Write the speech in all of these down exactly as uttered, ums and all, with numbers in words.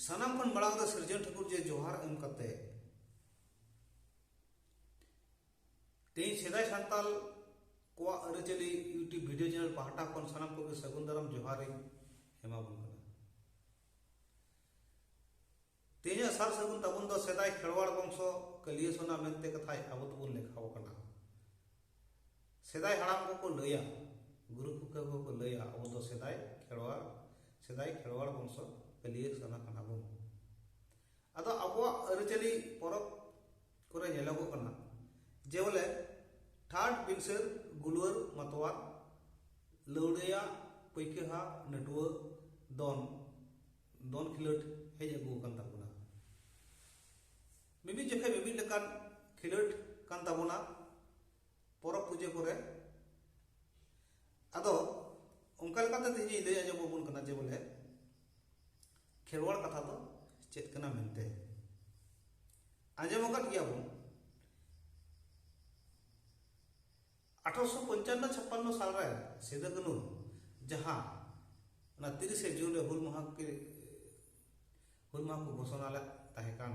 ᱥᱟᱱᱟᱢ ᱠᱷᱚᱱ ᱢᱟᱲᱟᱝ ᱨᱮ ᱥᱤᱨᱡᱚᱱ ᱴᱷᱟᱹᱠᱩᱨ ᱡᱮ ᱡᱚᱦᱟᱨ ᱮᱢ ᱠᱟᱛᱮ, ᱛᱮᱦᱮᱧ ᱥᱮᱫᱟᱭ ᱥᱟᱱᱛᱟᱞ ᱠᱚᱣᱟᱜ ᱟᱹᱨᱤᱪᱟᱹᱞᱤ YouTube video channel ᱯᱟᱦᱴᱟ ᱠᱷᱚᱱ ᱥᱟᱱᱟᱢ ᱠᱚᱜᱮ ᱥᱟᱹᱜᱩᱱ ᱫᱟᱨᱟᱢ ᱡᱚᱦᱟᱨ ᱤᱧ ᱮᱢᱟ ᱵᱚᱱ ᱠᱟᱱᱟ᱾ ᱛᱮᱦᱮᱧᱟᱜ ᱥᱟᱨ ᱥᱟᱹᱜᱩᱱ ᱛᱟᱵᱚᱱ ᱫᱚ ᱥᱮᱫᱟᱭ ᱠᱷᱮᱨᱣᱟᱲ ᱵᱚᱝᱥᱚ ᱠᱟᱹᱞᱤᱭᱟᱹ ᱥᱚᱱᱟ ᱢᱮᱱᱛᱮ ᱠᱟᱛᱷᱟᱭ ᱟᱵᱚ ᱫᱚᱵᱚᱱ ᱞᱮᱠᱷᱟᱣ ᱟᱠᱟᱱᱟ᱾ ᱥᱮᱫᱟᱭ ᱦᱟᱲᱟᱢ ᱠᱚᱠᱚ ᱞᱟᱹᱭᱟ, ᱜᱩᱨᱩ ᱯᱷᱩᱠᱟᱹ ᱠᱚᱠᱚ ᱞᱟᱹᱭᱟ, ᱟᱵᱚ ᱫᱚ ᱥᱮᱫᱟᱭ ᱠᱷᱮᱨᱣᱟᱲ, ᱥᱮᱫᱟᱭ ᱠᱷᱮᱨᱣᱟᱲ ᱵᱚᱝᱥᱚ ᱠᱟᱹᱞᱤᱭᱟᱹ ᱥᱚᱱᱟ ᱠᱟᱱᱟ ᱵᱚᱱ᱾ ᱟᱫᱚ ᱟᱵᱚᱣᱟᱜ ᱟᱹᱨᱤᱪᱟᱹᱞᱤ ᱯᱚᱨᱚᱵᱽ ᱠᱚᱨᱮ ᱧᱮᱞᱚᱜᱚᱜ ᱠᱟᱱᱟ ᱡᱮ ᱵᱚᱞᱮ ᱴᱷᱟᱴ, ᱵᱤᱱᱥᱟᱹᱨ, ᱜᱩᱞᱣᱟᱹᱨ, ᱢᱟᱛᱣᱟᱨ, ᱞᱟᱹᱣᱲᱤᱭᱟ, ᱯᱟᱹᱭᱠᱟᱹᱦᱟ, ᱱᱟᱹᱴᱩᱣᱟᱹ, ᱫᱚᱱ, ᱫᱚᱱ ᱠᱷᱮᱞᱳᱰ ᱦᱮᱡ ᱟᱹᱜᱩ ᱟᱠᱟᱱ ᱛᱟᱵᱚᱱᱟ᱾ ᱢᱤᱢᱤᱫ ᱡᱚᱠᱷᱮᱡ ᱢᱤᱢᱤᱫ ᱞᱮᱠᱟᱱ ᱠᱷᱮᱞᱳᱰ ᱠᱟᱱ ᱛᱟᱵᱚᱱᱟ ᱯᱚᱨᱚᱵᱽ ᱯᱩᱡᱟᱹ ᱠᱚᱨᱮ᱾ ᱟᱫᱚ ᱚᱱᱠᱟ ᱞᱮᱠᱟᱛᱮ ᱛᱮᱦᱮᱧ ᱤᱧ ᱞᱟᱹᱭ ᱟᱸᱡᱚᱢ ᱟᱵᱚᱱ ᱠᱟᱱᱟ ᱡᱮ ᱵᱚᱞᱮ ᱠᱷᱮᱨᱣᱟᱲ ᱠᱟᱛᱷᱟ ᱫᱚ ᱪᱮᱫ ᱠᱟᱱᱟ ᱢᱮᱱᱛᱮ᱾ ᱟᱸᱡᱚᱢ ᱟᱠᱟᱫ ᱜᱮᱭᱟ ᱵᱚᱱ, ᱟᱴᱷᱨᱚᱥᱚ ᱯᱚᱧᱪᱟᱱᱱᱚ ᱪᱷᱟᱯᱟᱱᱱᱚ ᱥᱟᱞ ᱨᱮ ᱥᱤᱫᱩ ᱠᱟᱹᱱᱦᱩ ᱡᱟᱦᱟᱸ ᱚᱱᱟ ᱛᱤᱨᱤᱥᱮ ᱡᱩᱱ ᱨᱮ ᱦᱩᱞ ᱢᱟᱦᱟ ᱠᱤ-, ᱦᱩᱞ ᱢᱟᱦᱟ ᱠᱚ ᱜᱷᱳᱥᱚᱱᱟ ᱞᱮᱫ ᱛᱟᱦᱮᱸ ᱠᱟᱱ,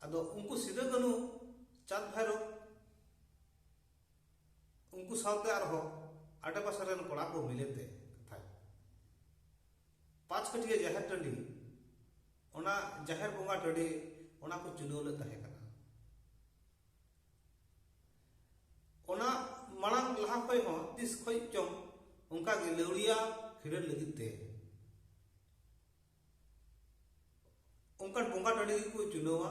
ᱟᱫᱚ ᱩᱱᱠᱩ ᱥᱤᱫᱩ ᱠᱟᱹᱱᱦᱩ, ᱪᱟᱸᱫᱽ ᱵᱷᱟᱭᱨᱳ, ᱩᱱᱠᱩ ᱥᱟᱶᱛᱮ ᱟᱨᱦᱚᱸ ᱟᱰᱮᱯᱟᱥᱮ ᱨᱮᱱ ᱠᱚᱲᱟ ᱠᱚ ᱢᱤᱞᱮ ᱛᱮ ᱠᱟᱛᱷᱟᱭ ᱯᱟᱸᱪ ᱠᱟᱹᱴᱷᱤᱭᱟᱹ ᱡᱟᱦᱮᱨ ᱴᱟᱺᱰᱤ, ᱚᱱᱟ ᱡᱟᱦᱮᱨ ᱵᱚᱸᱜᱟ ᱴᱟᱺᱰᱤ, ᱚᱱᱟ ᱠᱚ ᱪᱩᱱᱟᱹᱣ ᱞᱮᱫ ᱛᱟᱦᱮᱸ ᱠᱟᱱᱟ᱾ ᱚᱱᱟ ᱢᱟᱲᱟᱝ ᱞᱟᱦᱟ ᱠᱷᱚᱱ ᱦᱚᱸ ᱛᱤᱥ ᱠᱷᱚᱱ ᱪᱚᱝ ᱚᱱᱠᱟ ᱜᱮ ᱞᱟᱹᱣᱲᱤᱭᱟ ᱠᱷᱮᱞᱳᱰ ᱞᱟᱹᱜᱤᱫ ᱛᱮ ᱚᱱᱠᱟᱱ ᱵᱚᱸᱜᱟ ᱴᱟᱺᱰᱤ ᱜᱮᱠᱚ ᱪᱩᱱᱟᱹᱣᱟ᱾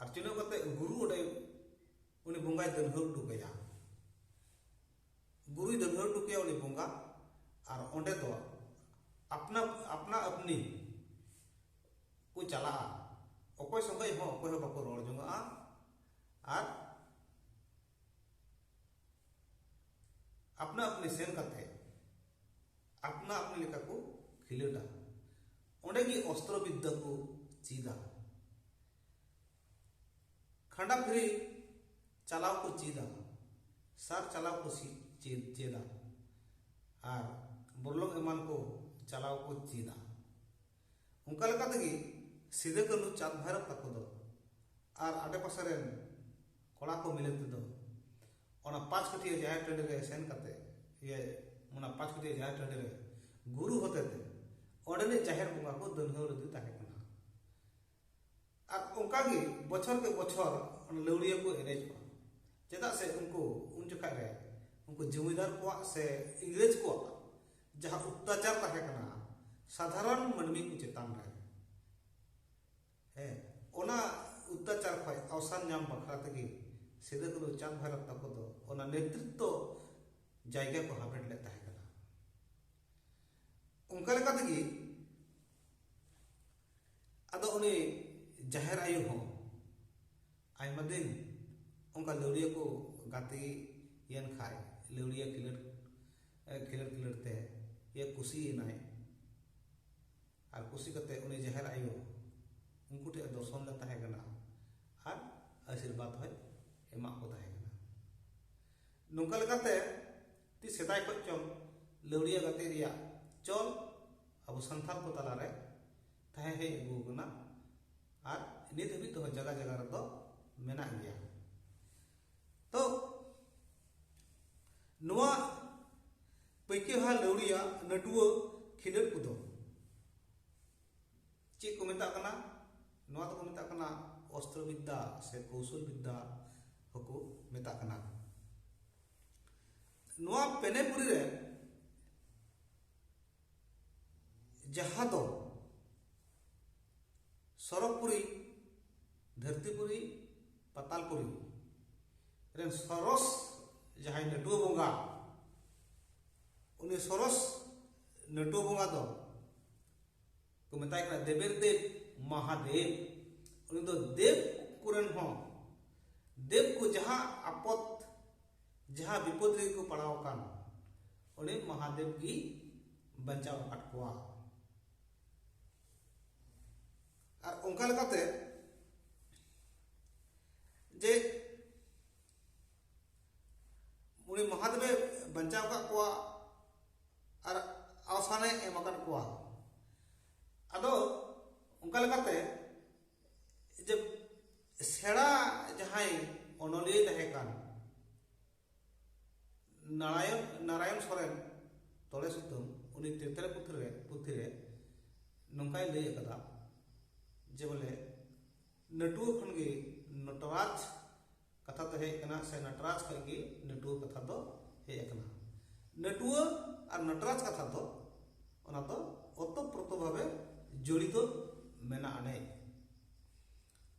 ᱟᱨ ᱪᱩᱱᱟᱹᱣ ᱠᱟᱛᱮ ᱜᱩᱨᱩ ᱚᱸᱰᱮ ᱩᱱᱤ ᱵᱚᱸᱜᱟᱭ ᱫᱟᱹᱱᱦᱟᱹᱣ ᱦᱚᱴᱚ ᱠᱟᱭᱟ᱾ ᱜᱩᱨᱩᱭ ᱫᱟᱹᱱᱦᱟᱹᱣ ᱦᱚᱴᱚ ᱠᱟᱭᱟ ᱩᱱᱤ ᱵᱚᱸᱜᱟ᱾ ᱟᱨ ᱚᱸᱰᱮ ᱫᱚ ᱟᱯᱱᱟ ᱟᱯᱱᱟ ᱟᱯᱱᱤ ᱠᱚ ᱪᱟᱞᱟᱜᱼᱟ᱾ ᱚᱠᱚᱭ ᱥᱚᱸᱜᱮ ᱦᱚᱸ ᱚᱠᱚᱭ ᱦᱚᱸ ᱵᱟᱠᱚ ᱨᱚᱲ ᱡᱚᱝᱟᱜᱼᱟ᱾ ᱟᱨ ᱟᱯᱱᱟ ᱟᱯᱱᱤ ᱥᱮᱱ ᱠᱟᱛᱮ ᱟᱯᱱᱟ ᱟᱯᱱᱤ ᱞᱮᱠᱟ ᱠᱚ ᱠᱷᱮᱞᱳᱰᱟ᱾ ᱚᱸᱰᱮ ᱜᱮ ᱚᱥᱛᱨᱚ ᱵᱤᱫᱽᱫᱟᱹ ᱠᱚ ᱪᱮᱫᱟ᱾ ᱠᱷᱟᱸᱰᱟ ᱯᱷᱤᱨᱤ ᱪᱟᱞᱟᱣ ᱠᱚ ᱪᱮᱫᱟ, ᱥᱟᱨ ᱪᱟᱞᱟᱣ ᱠᱚ ᱥᱤ-, ᱪᱮᱫ, ᱪᱮᱫᱟ, ᱟᱨ ᱵᱚᱨᱞᱚᱝ ᱮᱢᱟᱱ ᱠᱚ ᱪᱟᱞᱟᱣ ᱠᱚ ᱪᱮᱫᱟ᱾ ᱚᱱᱠᱟ ᱞᱮᱠᱟ ᱛᱮᱜᱮ ᱥᱤᱫᱩ ᱠᱟᱹᱱᱦᱩ ᱪᱟᱸᱫ ᱵᱷᱟᱭᱨᱚᱵ ᱛᱟᱠᱚ ᱫᱚ ᱟᱨ ᱟᱰᱮᱯᱟᱥᱮ ᱨᱮᱱ ᱠᱚᱲᱟ ᱠᱚ ᱢᱤᱞᱟᱹᱣ ᱛᱮᱫᱚ ᱚᱱᱟ ᱯᱟᱸᱪ ᱠᱟᱹᱴᱷᱤᱭᱟᱹ ᱡᱟᱦᱮᱨ ᱴᱟᱺᱰᱤ ᱨᱮ ᱥᱮᱱ ᱠᱟᱛᱮ, ᱤᱭᱟᱹ, ᱚᱱᱟ ᱯᱟᱸᱪ ᱠᱟᱹᱴᱷᱤᱭᱟᱹ ᱡᱟᱦᱮᱨ ᱴᱟᱺᱰᱤ ᱨᱮ ᱜᱩᱨᱩ ᱦᱚᱛᱮᱛᱮ ᱚᱸᱰᱮᱱᱤᱡ ᱡᱟᱦᱮᱨ ᱵᱚᱸᱜᱟ ᱠᱚ ᱫᱟᱹᱱᱦᱟᱹᱣ ᱞᱟᱹᱜᱤᱫ ᱛᱟᱦᱮᱸ ᱠᱟᱱᱟ᱾ ᱟᱨ ᱚᱱᱠᱟᱜᱮ ᱵᱚᱪᱷᱚᱨ ᱠᱮ ᱵᱚᱪᱷᱚᱨ ᱚᱱᱟ ᱞᱟᱹᱣᱲᱤᱭᱟᱹ ᱠᱚ ᱮᱱᱮᱡᱚᱜᱼᱟ᱾ ᱪᱮᱫᱟᱜ ᱥᱮ ᱩᱱᱠᱩ ᱩᱱ ᱡᱚᱠᱷᱟᱜ ᱨᱮ ᱩᱱᱠᱩ ᱡᱚᱢᱤᱫᱟᱨ ᱠᱚᱣᱟᱜ ᱥᱮ ᱤᱝᱨᱮᱡᱽ ᱠᱚᱣᱟᱜ ᱡᱟᱦᱟᱸ ᱚᱛᱛᱟᱪᱟᱨ ᱛᱟᱦᱮᱸ ᱠᱟᱱᱟ ᱥᱟᱫᱷᱟᱨᱚᱱ ᱢᱟᱹᱱᱢᱤ ᱠᱚ ᱪᱮᱛᱟᱱ ᱨᱮ, ᱦᱮᱸ, ᱚᱱᱟ ᱚᱛᱛᱟᱪᱟᱨ ᱠᱷᱚᱱ ᱟᱣᱥᱟᱱ ᱧᱟᱢ ᱵᱟᱠᱷᱨᱟ ᱛᱮᱜᱮ ᱥᱤᱫᱩ ᱠᱟᱹᱱᱦᱩ ᱪᱟᱸᱫ ᱵᱷᱟᱭᱨᱚᱵ ᱛᱟᱠᱚ ᱫᱚ ᱚᱱᱟ ᱱᱮᱛᱨᱤᱛᱛᱚ ᱡᱟᱭᱜᱟ ᱠᱚ ᱦᱟᱢᱮᱴ ᱞᱮᱫ ᱛᱟᱦᱮᱸ ᱠᱟᱱᱟ᱾ ᱚᱱᱠᱟ ᱞᱮᱠᱟ ᱛᱮᱜᱮ ᱟᱫᱚ ᱩᱱᱤ ᱡᱟᱦᱮᱨ ᱟᱭᱳ ᱦᱚᱸ ᱟᱭᱢᱟ ᱫᱤᱱ ᱚᱱᱠᱟ ᱞᱟᱹᱣᱲᱤᱭᱟᱹ ᱠᱚ ᱜᱟᱛᱮᱭᱮᱱ ᱠᱷᱟᱡ, ᱞᱟᱹᱣᱲᱤᱭᱟᱹ ᱠᱷᱮᱞᱳᱰ, ᱠᱷᱮᱞᱳᱰ ᱠᱷᱮᱞᱳᱰ ᱛᱮ ᱤᱭᱟᱹ ᱠᱩᱥᱤᱭᱮᱱᱟᱭ᱾ ᱟᱨ ᱠᱩᱥᱤ ᱠᱟᱛᱮ ᱩᱱᱤ ᱡᱟᱦᱮᱨ ᱟᱭᱳ ᱩᱱᱠᱩ ᱴᱷᱮᱱ ᱫᱚᱨᱥᱚᱱ ᱞᱮ ᱛᱟᱦᱮᱸ ᱠᱟᱱᱟ ᱟᱨ ᱟᱥᱤᱨᱵᱟᱫᱽ ᱦᱚᱸᱭ ᱮᱢᱟᱜ ᱠᱚ ᱛᱟᱦᱮᱸ ᱠᱟᱱᱟ᱾ ᱱᱚᱝᱠᱟ ᱞᱮᱠᱟᱛᱮ ᱛᱤ ᱥᱮᱫᱟᱭ ᱠᱷᱚᱱ ᱪᱚᱝ ᱞᱟᱹᱣᱲᱤᱭᱟᱹ ᱜᱟᱛᱮ ᱨᱮᱭᱟᱜ ᱪᱚᱞ ᱟᱵᱚ ᱥᱟᱱᱛᱟᱲ ᱠᱚ ᱛᱟᱞᱟᱨᱮ ᱛᱟᱦᱮᱸ ᱦᱮᱡ ᱟᱹᱜᱩ ᱟᱠᱟᱱᱟ ᱟᱨ ᱱᱤᱛ ᱦᱟᱹᱵᱤᱡ ᱛᱮᱦᱚᱸ ᱡᱟᱭᱜᱟ ᱡᱟᱭᱜᱟ ᱨᱮᱫᱚ ᱢᱮᱱᱟᱜ ᱜᱮᱭᱟ᱾ ᱛᱚ ᱱᱚᱣᱟ ᱯᱟᱹᱭᱠᱟᱹᱦᱟ ᱞᱟᱹᱣᱲᱤᱭᱟ ᱱᱟᱹᱴᱩᱣᱟᱹ ᱠᱷᱮᱞᱳᱰ ᱠᱚᱫᱚ ᱪᱮᱫ ᱠᱚ ᱢᱮᱛᱟᱜ ᱠᱟᱱᱟ? ᱱᱚᱣᱟ ᱫᱚᱠᱚ ᱢᱮᱛᱟᱜ ᱠᱟᱱᱟ ᱚᱥᱛᱨᱚ ᱵᱤᱫᱽᱫᱟ ᱥᱮ ᱠᱳᱣᱥᱚᱞ ᱵᱤᱫᱽᱫᱟ ᱦᱚᱸᱠᱚ ᱢᱮᱛᱟᱜ ᱠᱟᱱᱟ᱾ ᱱᱚᱣᱟ ᱯᱮᱱᱮᱯᱩᱨᱤ ᱨᱮ ᱡᱟᱦᱟᱸ ᱫᱚ ᱥᱚᱨᱚᱜᱽᱯᱩᱨᱤ, ᱫᱷᱟᱹᱨᱛᱤᱯᱩᱨᱤ, ᱯᱟᱛᱟᱞᱯᱩᱨᱤ ᱨᱮᱱ ᱥᱚᱨᱚᱥ ᱡᱟᱦᱟᱸᱭ ᱱᱟᱹᱴᱩᱣᱟᱹ ᱵᱚᱸᱜᱟ, ᱩᱱᱤ ᱥᱚᱨᱚᱥ ᱱᱟᱹᱴᱩᱣᱟᱹ ᱵᱚᱸᱜᱟ ᱫᱚ ᱠᱚ ᱢᱮᱛᱟᱭ ᱠᱟᱱᱟ ᱫᱮᱵᱮᱨ ᱫᱮᱵ ᱢᱟᱦᱟᱫᱮᱵ᱾ ᱩᱱᱤ ᱫᱚ ᱫᱮᱵ ᱠᱚᱨᱮᱱ ᱦᱚᱸ, ᱫᱮᱵ ᱠᱚ ᱡᱟᱦᱟᱸ ᱟᱯᱚᱫ, ᱡᱟᱦᱟᱸ ᱵᱤᱯᱚᱫ ᱨᱮᱜᱮ ᱠᱚ ᱯᱟᱲᱟᱣ ᱟᱠᱟᱱ, ᱩᱱᱤ ᱢᱟᱦᱟᱫᱮᱵ ᱜᱮ ᱵᱟᱧᱪᱟᱣ ᱟᱠᱟᱫ ᱠᱚᱣᱟ᱾ ᱟᱨ ᱚᱱᱠᱟ ᱞᱮᱠᱟᱛᱮ ᱡᱮ ᱩᱱᱤ ᱢᱚᱦᱟᱫᱮᱵᱮ ᱵᱟᱧᱪᱟᱣ ᱟᱠᱟᱫ ᱠᱚᱣᱟ ᱟᱨ ᱟᱣᱥᱟᱱᱮ ᱮᱢ ᱟᱠᱟᱫ ᱠᱚᱣᱟ᱾ ᱟᱫᱚ ᱚᱱᱠᱟ ᱞᱮᱠᱟᱛᱮ ᱡᱮ ᱥᱮᱬᱟ ᱡᱟᱦᱟᱸᱭ ᱚᱱᱚᱞᱤᱭᱟᱹᱭ ᱛᱟᱦᱮᱸ ᱠᱟᱱ ᱱᱟᱨᱟᱭᱚᱱ, ᱱᱟᱨᱟᱭᱚᱱ ᱥᱚᱨᱮᱱ ᱛᱚᱲᱮ ᱥᱩᱛᱟᱹᱢ, ᱩᱱᱤ ᱛᱮᱛᱨᱮ ᱯᱩᱛᱷᱤ ᱨᱮ, ᱯᱩᱛᱷᱤ ᱨᱮ ᱱᱚᱝᱠᱟᱭ ᱞᱟᱹᱭ ᱟᱠᱟᱫᱟ ᱡᱮ ᱵᱚᱞᱮ ᱱᱟᱹᱴᱩᱣᱟᱹ ᱠᱷᱚᱱ ᱜᱮ ᱱᱚᱴᱨᱟᱡᱽ ᱠᱟᱛᱷᱟ ᱫᱚ ᱦᱮᱡ ᱟᱠᱟᱱᱟ, ᱥᱮ ᱱᱟᱴᱨᱟᱡᱽ ᱠᱷᱚᱱ ᱜᱮ ᱱᱟᱹᱴᱩᱣᱟᱹ ᱠᱟᱛᱷᱟ ᱫᱚ ᱦᱮᱡ ᱟᱠᱟᱱᱟ᱾ ᱱᱟᱹᱴᱩᱣᱟᱹ ᱟᱨ ᱱᱟᱴᱨᱟᱡᱽ ᱠᱟᱛᱷᱟ ᱫᱚ ᱚᱱᱟ ᱫᱚ ᱚᱛᱚᱯᱨᱚᱛᱚ ᱵᱷᱟᱵᱮ ᱡᱚᱲᱤᱛᱚ ᱢᱮᱱᱟᱜ ᱟᱹᱱᱤᱡ᱾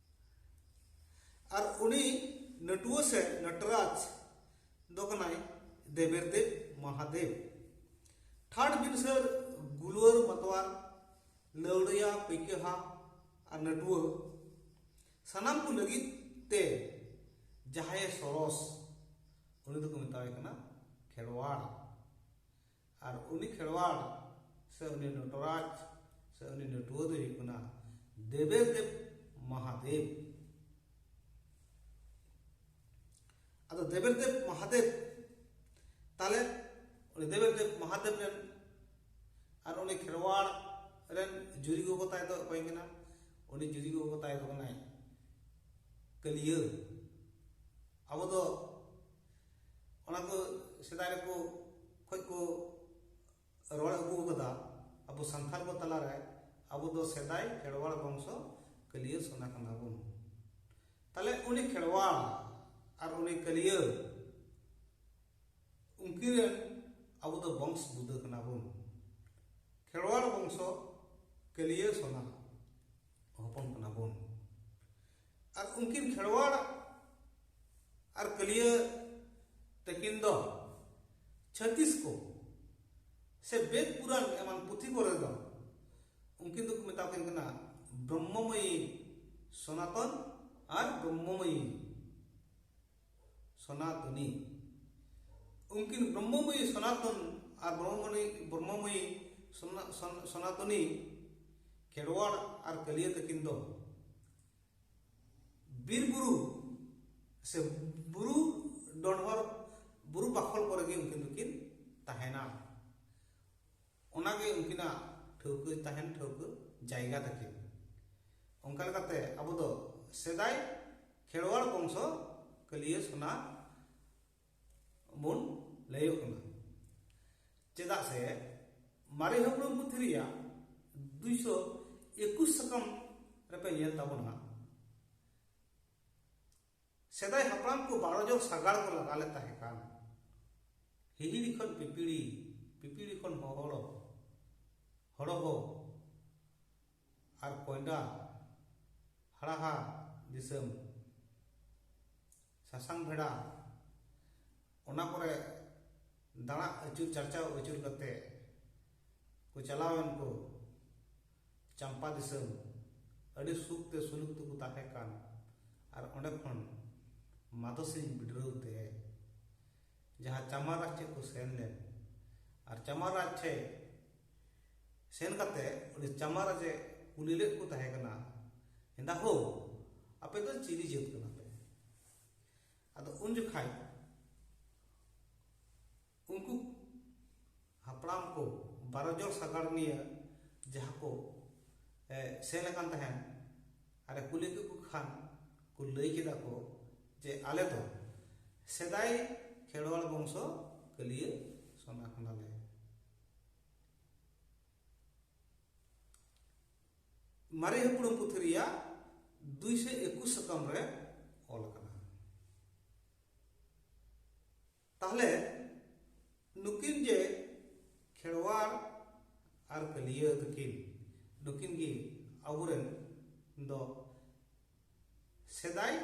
ᱟᱨ ᱩᱱᱤ ᱱᱟᱹᱴᱩᱣᱟᱹ ᱥᱮ ᱱᱟᱴᱨᱟᱡᱽ ᱫᱚ ᱠᱟᱱᱟᱭ ᱫᱮᱵᱮᱨ ᱫᱮᱵ ᱢᱟᱦᱟᱫᱮᱵ᱾ ᱴᱷᱟᱴ ᱵᱤᱱᱥᱟᱹᱨ, ᱜᱩᱞᱣᱟᱹᱨ ᱢᱟᱛᱣᱟᱨ, ᱞᱟᱹᱣᱲᱤᱭᱟ, ᱯᱟᱹᱭᱠᱟᱹᱦᱟ ᱟᱨ ᱱᱟᱹᱴᱩᱣᱟᱹ, ᱥᱟᱱᱟᱢ ᱠᱚ ᱞᱟᱹᱜᱤᱫ ᱛᱮ ᱡᱟᱦᱟᱸᱭᱮ ᱥᱚᱨᱚᱥ, ᱩᱱᱤ ᱫᱚᱠᱚ ᱢᱮᱛᱟᱣᱟᱭ ᱠᱟᱱᱟ ᱠᱷᱮᱨᱣᱟᱲ᱾ ᱟᱨ ᱩᱱᱤ ᱠᱷᱮᱨᱣᱟᱲ ᱥᱮ ᱩᱱᱤ ᱱᱚᱴᱨᱟᱡᱽ ᱥᱮ ᱩᱱᱤ ᱱᱟᱹᱴᱩᱣᱟᱹ ᱫᱚᱭ ᱦᱩᱭᱩᱜ ᱠᱟᱱᱟ ᱫᱮᱵᱮᱨ ᱫᱮᱵ ᱢᱟᱦᱟᱫᱮᱵ᱾ ᱟᱫᱚ ᱫᱮᱵᱮᱨ ᱫᱮᱵ ᱢᱟᱦᱟᱫᱮᱵ, ᱛᱟᱦᱞᱮ ᱩᱱᱤ ᱫᱮᱵᱮᱨ ᱫᱮᱵ ᱢᱟᱦᱟᱫᱮᱵ ᱨᱮᱱ ᱟᱨ ᱩᱱᱤ ᱠᱷᱮᱨᱣᱟᱲ ᱨᱮᱱ ᱡᱩᱨᱤ ᱜᱚᱜᱚ ᱛᱟᱭ ᱫᱚ ᱚᱠᱚᱭ ᱠᱟᱱᱟ? ᱩᱱᱤ ᱡᱩᱨᱤ ᱜᱚᱜᱚ ᱛᱟᱭ ᱫᱚ ᱠᱟᱱᱟᱭ ᱠᱟᱹᱞᱤᱭᱟᱹ᱾ ᱟᱵᱚ ᱫᱚ ᱚᱱᱟ ᱠᱚ ᱥᱮᱫᱟᱭ ᱨᱮᱠᱚ ᱠᱷᱚᱡ ᱠᱚ ᱨᱚᱲ ᱟᱹᱜᱩ ᱟᱠᱟᱫᱟ, ᱟᱵᱚ ᱥᱟᱱᱛᱟᱲ ᱠᱚ ᱛᱟᱞᱟᱨᱮ ᱟᱵᱚ ᱫᱚ ᱥᱮᱫᱟᱭ ᱠᱷᱮᱨᱣᱟᱲ ᱵᱚᱝᱥᱚ ᱠᱟᱹᱞᱤᱭᱟᱹ ᱥᱚᱱᱟ ᱠᱟᱱᱟ ᱵᱚᱱ᱾ ᱛᱟᱦᱞᱮ ᱩᱱᱤ ᱠᱷᱮᱨᱣᱟᱲ ᱟᱨ ᱩᱱᱤ ᱠᱟᱹᱞᱤᱭᱟᱹ, ᱩᱱᱠᱤᱱ ᱨᱮᱱ ᱟᱵᱚ ᱫᱚ ᱵᱚᱝᱥ ᱵᱩᱫᱟᱹ ᱠᱟᱱᱟ ᱵᱚᱱ᱾ ᱠᱷᱮᱨᱣᱟᱲ ᱵᱚᱝᱥᱚ ᱠᱟᱹᱞᱤᱭᱟᱹ ᱥᱚᱱᱟ ᱦᱚᱯᱚᱱ ᱠᱟᱱᱟ ᱵᱚᱱ᱾ ᱟᱨ ᱩᱱᱠᱤᱱ ᱠᱷᱮᱨᱣᱟᱲ ᱟᱨ ᱠᱟᱹᱞᱤᱭᱟᱹ ᱛᱟᱹᱠᱤᱱ ᱫᱚ ᱪᱷᱟᱹᱛᱤᱥ ᱠᱚ ᱥᱮ ᱵᱮᱫ ᱯᱩᱨᱟᱱ ᱮᱢᱟᱱ ᱯᱩᱛᱷᱤ ᱠᱚᱨᱮ ᱫᱚ ᱩᱱᱠᱤᱱ ᱫᱚᱠᱚ ᱢᱮᱛᱟ ᱠᱤᱱ ᱠᱟᱱᱟ ᱵᱨᱚᱦᱢᱚᱢᱚᱭᱤ ᱥᱚᱱᱟᱛᱚᱱ ᱟᱨ ᱵᱨᱚᱦᱢᱚᱢᱚᱭᱤ ᱥᱚᱱᱟᱛᱚᱱᱤ᱾ ᱩᱱᱠᱤᱱ ᱵᱨᱚᱦᱢᱚᱢᱚᱭᱤ ᱥᱚᱱᱟᱛᱚᱱ ᱟᱨ ᱵᱨᱚᱦᱢᱚᱢᱚᱭᱤ, ᱵᱨᱚᱦᱢᱚᱢᱚᱭᱤ ᱥᱚᱱᱟ-, ᱥᱚᱱ-, ᱥᱚᱱᱟᱛᱚᱱᱤ ᱠᱷᱮᱨᱣᱟᱲ ᱟᱨ ᱠᱟᱹᱞᱤᱭᱟᱹ ᱛᱟᱹᱠᱤᱱ ᱫᱚ ᱵᱤᱨ ᱵᱩᱨᱩ ᱥᱮ ᱵᱩᱨᱩ ᱰᱚᱸᱰᱷᱚᱨ, ᱵᱩᱨᱩ ᱵᱟᱠᱷᱳᱞ ᱠᱚᱨᱮ ᱜᱮ ᱩᱱᱠᱤᱱ ᱫᱚᱠᱤᱱ ᱛᱟᱦᱮᱱᱟ᱾ ᱚᱱᱟᱜᱮ ᱩᱱᱠᱤᱱᱟᱜ ᱴᱷᱟᱹᱣᱠᱟᱹ ᱛᱟᱦᱮᱱ ᱴᱷᱟᱹᱣᱠᱟᱹ ᱡᱟᱭᱜᱟ ᱛᱟᱹᱠᱤᱱ᱾ ᱚᱱᱠᱟ ᱞᱮᱠᱟᱛᱮ ᱟᱵᱚ ᱫᱚ ᱥᱮᱫᱟᱭ ᱠᱷᱮᱨᱣᱟᱲ ᱵᱚᱝᱥᱚ ᱠᱟᱹᱞᱤᱭᱟᱹ ᱥᱚᱱᱟ ᱵᱚᱱ ᱞᱟᱹᱭᱚᱜ ᱠᱟᱱᱟ᱾ ᱪᱮᱫᱟᱜ ᱥᱮ ᱢᱟᱨᱮ ᱦᱟᱯᱲᱟᱢ ᱯᱩᱛᱷᱤ ᱨᱮᱭᱟᱜ ᱫᱩᱭᱥᱚ ᱮᱠᱩᱥ ᱥᱟᱠᱟᱢ ᱨᱮᱯᱮ ᱧᱮᱞ ᱛᱟᱵᱚᱱᱟ, ᱥᱮᱫᱟᱭ ᱦᱟᱯᱲᱟᱢ ᱠᱚ ᱵᱟᱨᱚ ᱡᱚᱱ ᱥᱟᱜᱟᱲ ᱠᱚ ᱞᱟᱜᱟ ᱞᱮᱫ ᱛᱟᱦᱮᱸ ᱠᱟᱱ᱾ ᱦᱤᱦᱤᱲᱤ ᱠᱷᱚᱱ ᱯᱤᱯᱤᱲᱤ, ᱯᱤᱯᱤᱲᱤ ᱠᱷᱚᱱ ᱦᱚᱦᱚᱲᱚ, ᱦᱚᱲᱚᱦᱚ ᱟᱨ ᱠᱚᱭᱰᱟ, ᱦᱟᱲᱟᱦᱟ ᱫᱤᱥᱚᱢ, ᱥᱟᱥᱟᱝ ᱵᱷᱮᱲᱟ, ᱚᱱᱟ ᱠᱚᱨᱮ ᱫᱟᱬᱟ ᱟᱹᱪᱩᱨ ᱪᱟᱨᱪᱟᱣ ᱟᱹᱪᱩᱨ ᱠᱟᱛᱮ ᱠᱚ ᱪᱟᱞᱟᱣᱮᱱ ᱠᱚ ᱪᱟᱢᱯᱟ ᱫᱤᱥᱚᱢ᱾ ᱟᱹᱰᱤ ᱥᱩᱠ ᱛᱮ ᱥᱩᱞᱩᱠ ᱛᱮᱠᱚ ᱛᱟᱦᱮᱸ ᱠᱟᱱ᱾ ᱟᱨ ᱚᱸᱰᱮ ᱠᱷᱚᱱ ᱢᱟᱫᱚᱥᱤᱧ ᱵᱤᱰᱨᱟᱹᱣ ᱛᱮ ᱡᱟᱦᱟᱸ ᱪᱟᱢᱟᱨ ᱨᱟᱡᱽ ᱴᱷᱮᱱ ᱠᱚ ᱥᱮᱱ ᱞᱮᱱ, ᱟᱨ ᱪᱟᱢᱟᱨ ᱨᱟᱡᱽ ᱴᱷᱮᱱ ᱥᱮᱱ ᱠᱟᱛᱮ ᱩᱱᱤ ᱪᱟᱢᱟᱨ ᱨᱟᱡᱽ ᱮ ᱠᱩᱞᱤ ᱞᱮᱫ ᱠᱚ ᱛᱟᱦᱮᱸ ᱠᱟᱱᱟ, "ᱦᱮᱸᱫᱟ ᱦᱳ, ᱟᱯᱮ ᱫᱚ ᱪᱤᱞᱤ ᱡᱟᱹᱛ ᱠᱟᱱᱟ ᱯᱮ?" ᱟᱫᱚ ᱩᱱ ᱡᱚᱠᱷᱟᱡ ᱩᱱᱠᱩ ᱦᱟᱯᱲᱟᱢ ᱠᱚ ᱵᱟᱨᱚ ᱡᱚᱱ ᱥᱟᱜᱟᱲ ᱱᱤᱭᱟᱹ ᱡᱟᱦᱟᱸ ᱠᱚ, ᱮ, ᱥᱮᱱ ᱟᱠᱟᱱ ᱛᱟᱦᱮᱸᱱ, ᱟᱨᱮ ᱠᱩᱞᱤ ᱠᱮᱫ ᱠᱚ ᱠᱷᱟᱱ ᱠᱚ ᱞᱟᱹᱭ ᱠᱮᱫᱟ ᱠᱚ ᱡᱮ, "ᱟᱞᱮ ᱫᱚ ᱥᱮᱫᱟᱭ ᱠᱷᱮᱨᱣᱟᱲ ᱵᱚᱝᱥᱚ ᱠᱟᱹᱞᱤᱭᱟᱹ ᱥᱚᱱᱟ ᱠᱟᱱᱟᱞᱮ᱾" ᱢᱟᱨᱮ ᱦᱟᱯᱲᱟᱢ ᱯᱩᱛᱷᱤ ᱨᱮᱭᱟᱜ ᱫᱩᱭᱥᱚ ᱮᱠᱩᱥ ᱥᱟᱠᱟᱢ ᱨᱮ ᱚᱞ ᱟᱠᱟᱱᱟ᱾ ᱛᱟᱦᱞᱮ ᱱᱩᱠᱤᱱ ᱡᱮ ᱠᱷᱮᱨᱣᱟᱲ ᱟᱨ ᱠᱟᱹᱞᱤᱭᱟᱹ ᱛᱟᱹᱠᱤᱱ, ᱱᱩᱠᱤᱱ ᱜᱮ ᱟᱵᱚᱨᱮᱱ ᱫᱚ ᱥᱮᱫᱟᱭ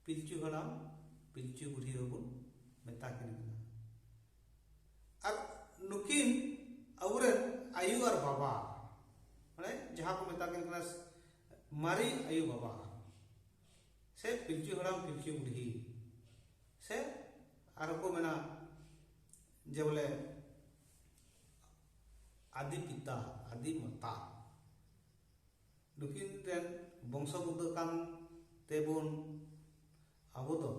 ᱯᱤᱞᱪᱩ ᱦᱟᱲᱟᱢ, ᱯᱤᱞᱪᱩ ᱵᱩᱲᱦᱤ ᱦᱚᱸᱵᱚᱱ ᱢᱮᱛᱟ ᱠᱤᱱ ᱠᱟᱱᱟ᱾ ᱟᱨ ᱱᱩᱠᱤᱱ ᱟᱵᱚᱨᱮᱱ ᱟᱭᱳ ᱟᱨ ᱵᱟᱵᱟ, ᱢᱟᱱᱮ ᱡᱟᱦᱟᱸ ᱠᱚ ᱢᱮᱛᱟ ᱠᱤᱱ ᱠᱟᱱᱟ ᱢᱟᱨᱮ ᱟᱭᱳ ᱵᱟᱵᱟ, ᱥᱮ ᱯᱤᱞᱪᱩ ᱦᱟᱲᱟᱢ, ᱯᱤᱞᱪᱩ ᱵᱩᱲᱦᱤ, ᱥᱮ ᱟᱨᱦᱚᱸ ᱠᱚ ᱢᱮᱱᱟ ᱡᱮ ᱵᱚᱞᱮ ᱟᱫᱤ ᱯᱤᱛᱟ, ᱟᱫᱤ ᱢᱟᱛᱟ, ᱱᱩᱠᱤᱱ ᱨᱮᱱ ᱵᱚᱝᱥᱚ ᱵᱩᱫᱟᱹ ᱠᱟᱱ ᱛᱮᱵᱚᱱ ᱟᱵᱚ ᱫᱚ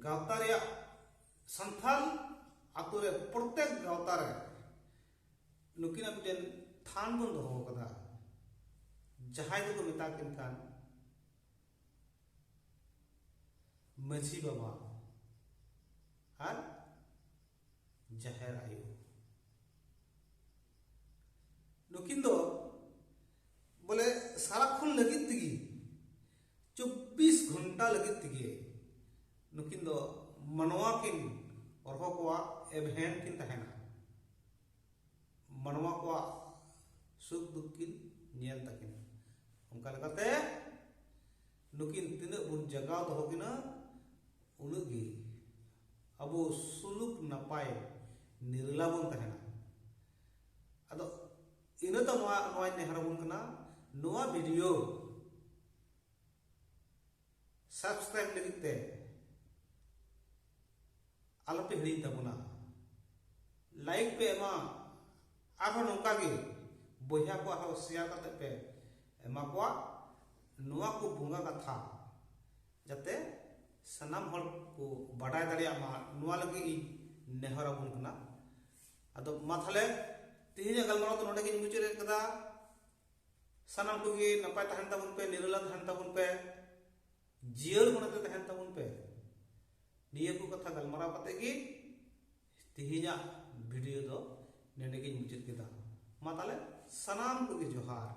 ᱜᱟᱶᱛᱟ ᱨᱮᱭᱟᱜ, ᱥᱟᱱᱛᱟᱞ ᱟᱛᱳ ᱨᱮ ᱯᱨᱚᱛᱮᱠ ᱜᱟᱶᱛᱟ ᱨᱮ ᱱᱩᱠᱤᱱᱟᱜ ᱢᱤᱫᱴᱮᱱ ᱛᱷᱟᱱ ᱵᱚᱱ ᱫᱚᱦᱚ ᱟᱠᱟᱫᱟ, ᱡᱟᱦᱟᱸᱭ ᱫᱚᱠᱚ ᱢᱮᱛᱟ ᱠᱤᱱ ᱠᱟᱱ ᱢᱟᱹᱡᱷᱤ ᱵᱟᱵᱟ ᱟᱨ ᱡᱟᱦᱮᱨ ᱟᱭᱳ᱾ ᱱᱩᱠᱤᱱ ᱫᱚ ᱵᱚᱞᱮ ᱥᱟᱨᱟᱠᱷᱚᱱ ᱞᱟᱹᱜᱤᱫ ᱛᱮᱜᱮ, ᱪᱚᱵᱵᱤᱥ ᱜᱷᱚᱱᱴᱟ ᱞᱟᱹᱜᱤᱫ ᱛᱮᱜᱮ ᱱᱩᱠᱤᱱ ᱫᱚ ᱢᱟᱱᱣᱟ ᱠᱤᱱ ᱦᱚᱨᱦᱚ ᱠᱚᱣᱟ, ᱮᱵᱷᱮᱱ ᱠᱤᱱ ᱛᱟᱦᱮᱱᱟ, ᱢᱟᱱᱣᱟ ᱠᱚᱣᱟᱜ ᱥᱩᱠ ᱫᱩᱠ ᱠᱤᱱ ᱧᱮᱞ ᱛᱟᱹᱠᱤᱱᱟ᱾ ᱚᱱᱠᱟ ᱞᱮᱠᱟᱛᱮ ᱱᱩᱠᱤᱱ ᱛᱤᱱᱟᱹᱜ ᱵᱚᱱ ᱡᱟᱜᱟᱣ ᱫᱚᱦᱚ ᱠᱤᱱᱟ, ᱩᱱᱟᱹᱜ ᱜᱮ ᱟᱵᱚ ᱥᱩᱞᱩᱠ ᱱᱟᱯᱟᱭ ᱱᱤᱨᱞᱟ ᱵᱚᱱ ᱛᱟᱦᱮᱱᱟ᱾ ᱟᱫᱚ ᱤᱱᱟᱹ ᱛᱟᱭᱚᱢ ᱱᱚᱣᱟ, ᱱᱚᱣᱟᱧ ᱱᱮᱦᱚᱨ ᱟᱵᱚᱱ ᱠᱟᱱᱟ, ᱱᱚᱣᱟ ᱵᱷᱤᱰᱤᱭᱳ ᱥᱟᱵᱥᱠᱨᱟᱭᱤᱵ ᱞᱟᱹᱜᱤᱫ ᱛᱮ ᱟᱞᱚᱯᱮ ᱦᱤᱲᱤᱧ ᱛᱟᱵᱚᱱᱟ, ᱞᱟᱭᱤᱠ ᱯᱮ ᱮᱢᱟ, ᱟᱨᱦᱚᱸ ᱱᱚᱝᱠᱟ ᱜᱮ ᱵᱚᱭᱦᱟ ᱠᱚ ᱟᱨᱦᱚᱸ ᱥᱮᱭᱟᱨ ᱠᱟᱛᱮ ᱯᱮ ᱮᱢᱟ ᱠᱚᱣᱟ᱾ ᱱᱚᱣᱟ ᱠᱚ ᱵᱚᱸᱜᱟ ᱠᱟᱛᱷᱟ ᱡᱟᱛᱮ ᱥᱟᱱᱟᱢ ᱦᱚᱲ ᱠᱚ ᱵᱟᱰᱟᱭ ᱫᱟᱲᱮᱭᱟᱜ ᱢᱟ, ᱱᱚᱣᱟ ᱞᱟᱹᱜᱤᱫ ᱤᱧ ᱱᱮᱦᱚᱨ ᱟᱵᱚᱱ ᱠᱟᱱᱟ᱾ ᱟᱫᱚ ᱢᱟ ᱛᱟᱦᱞᱮ ᱛᱮᱦᱮᱧᱟᱜ ᱜᱟᱞᱢᱟᱨᱟᱣ ᱫᱚ ᱱᱚᱰᱮ ᱜᱤᱧ ᱢᱩᱪᱟᱹᱫ ᱮᱫ ᱠᱟᱫᱟ᱾ ᱥᱟᱱᱟᱢ ᱠᱚᱜᱮ ᱱᱟᱯᱟᱭ ᱛᱟᱦᱮᱱ ᱛᱟᱵᱚᱱ ᱯᱮ, ᱱᱤᱨᱟᱞᱟ ᱛᱟᱦᱮᱱ ᱛᱟᱵᱚᱱ ᱯᱮ, ᱡᱤᱭᱟᱹᱲ ᱢᱚᱱᱮᱛᱮ ᱛᱟᱦᱮᱱ ᱛᱟᱵᱚᱱ ᱯᱮ᱾ ᱱᱤᱭᱟᱹ ᱠᱚ ᱠᱟᱛᱷᱟ ᱜᱟᱞᱢᱟᱨᱟᱣ ᱠᱟᱛᱮ ᱜᱮ ᱛᱮᱦᱮᱧᱟᱜ ᱵᱷᱤᱰᱤᱭᱳ ᱫᱚ ᱱᱚᱰᱮ ᱜᱤᱧ ᱢᱩᱪᱟᱹᱫ ᱠᱮᱫᱟ᱾ ᱢᱟ ᱛᱟᱦᱞᱮ ᱥᱟᱱᱟᱢ ᱠᱚᱜᱮ ᱡᱚᱦᱟᱨ᱾